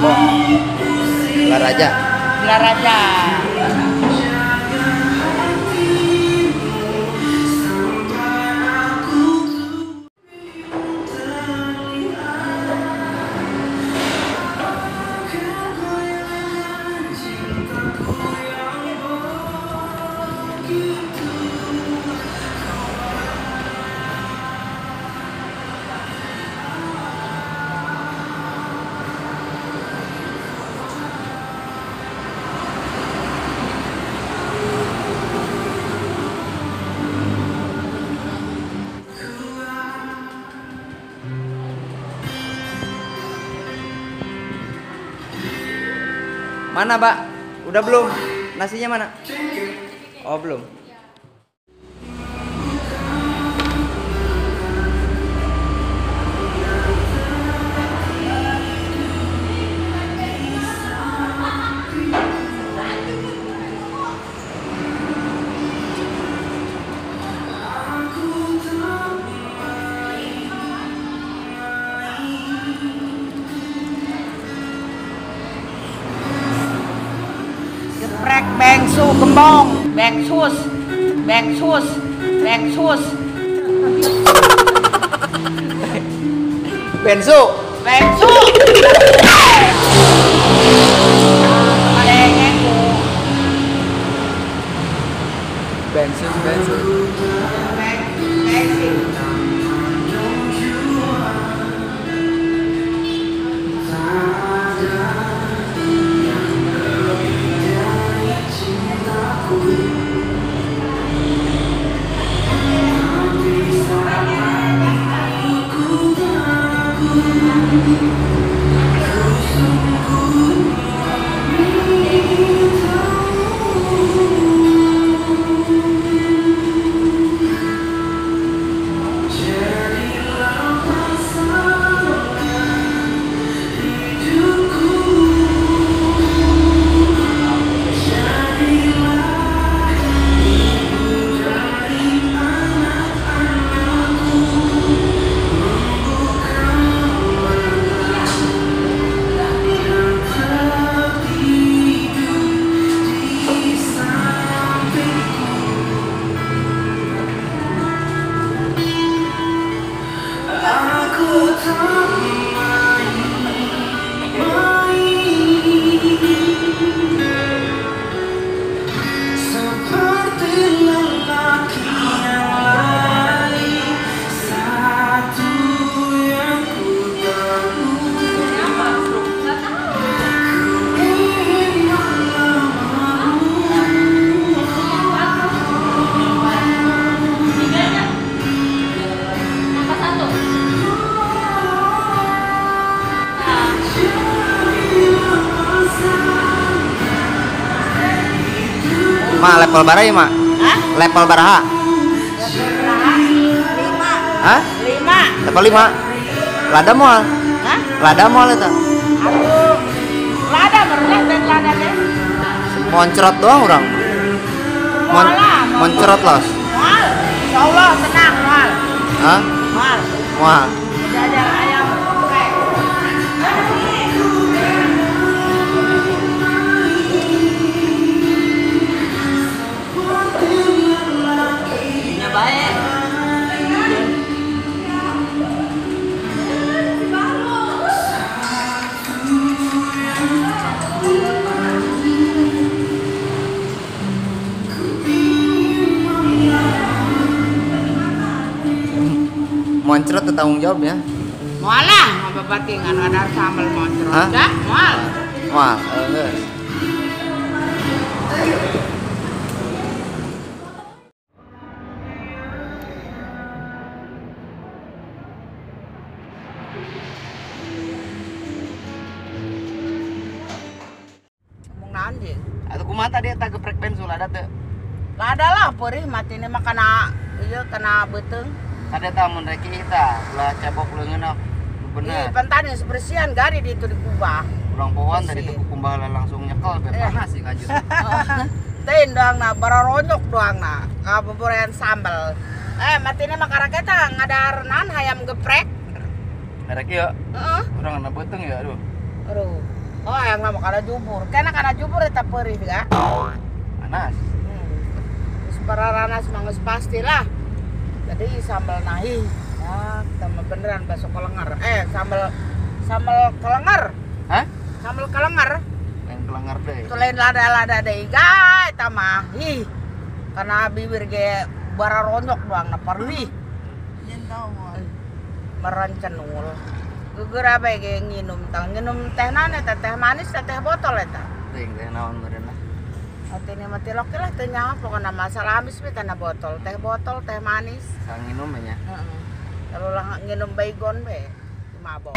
Gembong. Balaraja. Balaraja. Mana, Mbak? Udah belum? Nasinya mana? Oh, belum. Geprek bengsu gembong, bengsus, bengsus, bengsus. Bensu, bengsu. Bensu, bensu. Bensu. Ma, level bara ya, Ma? Hah? Level baraha? 5. Hah? 5. Level 5. Lada moal? Hah? Lada moal eta? Aduh. Lada mereneh dan lada teh. Moncrot doang urang. Moncrot los. Moal. Insyaallah tenang moal. Hah? Moal. Moal. Jajan ayam geprek. Baik. Moncrot tanggung jawab ya. Moal lah, mau babatingan ada sambal moncrot. Enggak, moal. Moal, geus. Ngomong naon je? Atuh kumaha tadi eta geprek bensu lada teu? Lada lah peurih matine mah kana ieu kana beuteung. Kada tah mun rek kita ulah cebok leungeun bener. Ih, pantan geus bersihan gari di itu di kubah. Urang pohoan tadi teu kukumbah langsung nyekel be panas sih kanjut. Teuing doang na bararonyok doang na ngabuburean sambal. Matine mah karaketa ngadarenan hayam geprek. Rek ieu. Heeh. Urang na beuteung ya aduh. Aduh. Oh, hayang mah kana jubur. Kana kana jubur eta peurih ga. Panas. Geus pararanas mah geus pastilah. Jadi sambal nahi. Ya, kita mah beneran bakso kelengar. Sambal sambal kelengar. Hah? Sambal kelengar. Lain kelengar deui. Itu lain lada-lada deui ga eta mah. Ih. Karena bibir ge bararonyok doang na perih. Merencenul. Geugeur bae ge nginum tang nginum teh naon eta teh manis teh botol eta. Teuing teh naon meureun lah. Atine mah tilok lah teu nyaho pokona masalah amis we tana botol, teh manis. Sang nginum nya. Heeh. Kalau lah nginum baygon we mabok.